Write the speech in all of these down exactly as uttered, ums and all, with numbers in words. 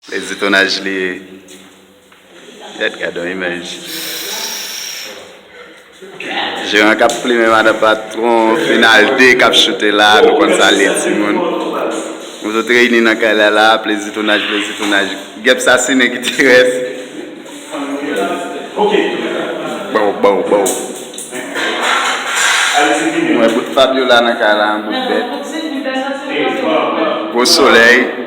Plezi tounaj li ye. Gad, gad yon imaj. Jeran k ap plimen madan patwon, final de k ap choute la, nou konn sa l ye timoun. Nou tout reyini nan kay la la, plezi tounaj, plezi tounaj. Gèp sasinen ki te rès. Bow, bow, bow. Mwen bout Fabiola nan kay la, yon bout bèt. Gwo solèy.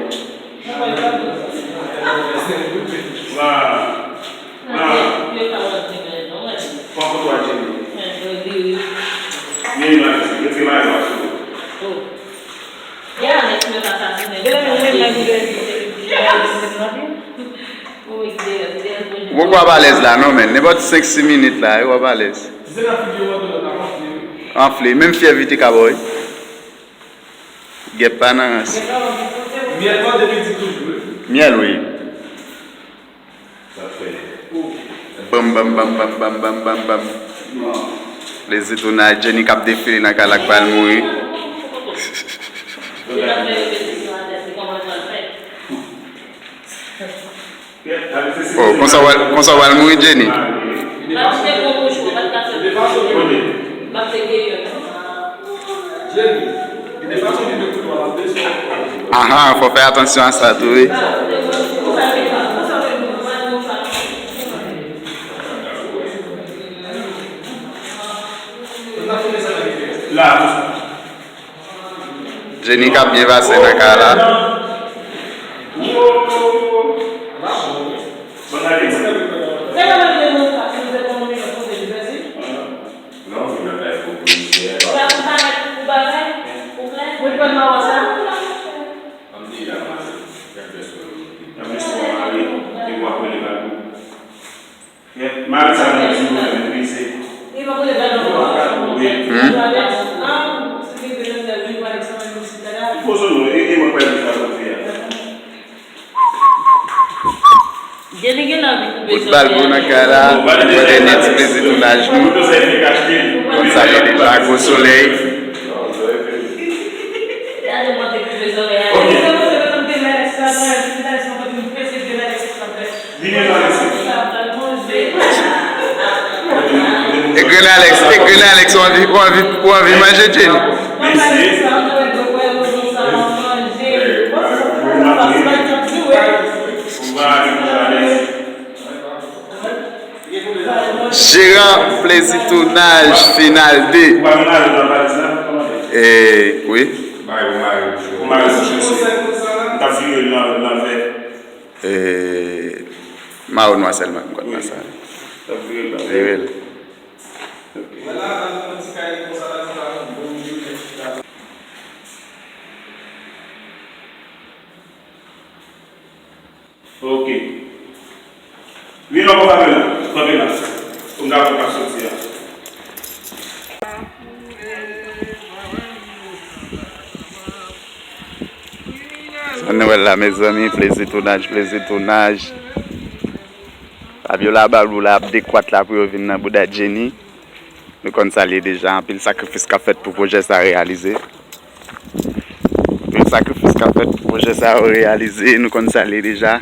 Ou poko ap alèz la non, men nenpòt senk sis minit la, ou ap alèz. Anfle, menm fyèv li te ka ba w wi. Gèp pa nan rans. Myèl, wi. Bam, bam, bam. Plezi tounaj, Jenny k ap defile nan kay la k pral mouri. Oh, konsa w al, konsa w al mouri, Jenny? Aha, fò fè atansyon a sa tou, wi. Jenny k ap byen pase nan kay la. Mari sa nou di nou menm wi se. Hmm? Pozo nou, e, e mwen kwè nou sa nou fè a. Bout bal pou nan kay la, mwen te nèt plezi tounaj nou. Konn sa ye deja, gwo solèy. E grenn Alex, e grenn Alex, ou anvi, ou anvi, ou anvi manje, Jenny? Jeran plezi tounaj final de. Eh, wi. Eh, mawo nwa sèlman m konn nan sa. Vire l. Ok. Vin non, konsa vin la. Kanpe la. Pou m ka wè k ap soti a. Sa nou wè la, mezanmi, plezi tounaj, plezi tounaj. Fabiola Balbou la ap dekwat la pou yo vin nan bouda Jenny. Nou konn sa l ye deja, anpil sakrifis k ap fèt pou pwojè sa reyalize. Anpil sakrifis k ap fèt pou pwojè sa yo reyalize, nou konn sa l ye deja.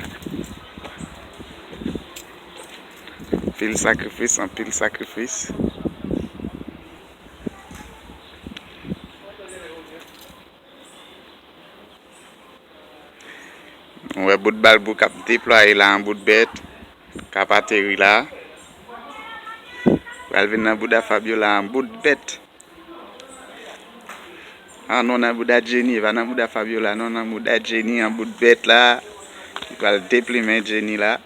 Anpil sakrifis, anpil sakrifis. Mwen wè bout Balbou k ap deplwaye la, an bout bèt k ap ateri la. Pral vin nan bouda Fabiola, an bout bèt. Ah non, nan bouda Jenny, e pa nan bouda Fabiola, non, nan bouda Jenny, an bout bèt la. Li pral deplimen Jenny la.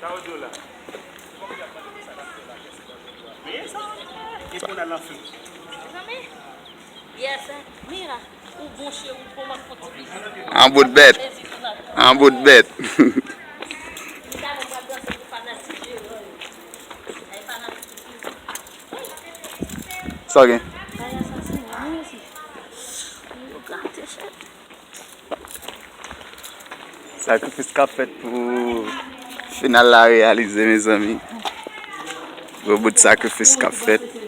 Sa yo di w la? An bout bèt. An bout bèt. Sa w gen? Sakrifis k ap fèt pou final la reyalize, mezanmi. Gwo bout sakrifis k ap fèt.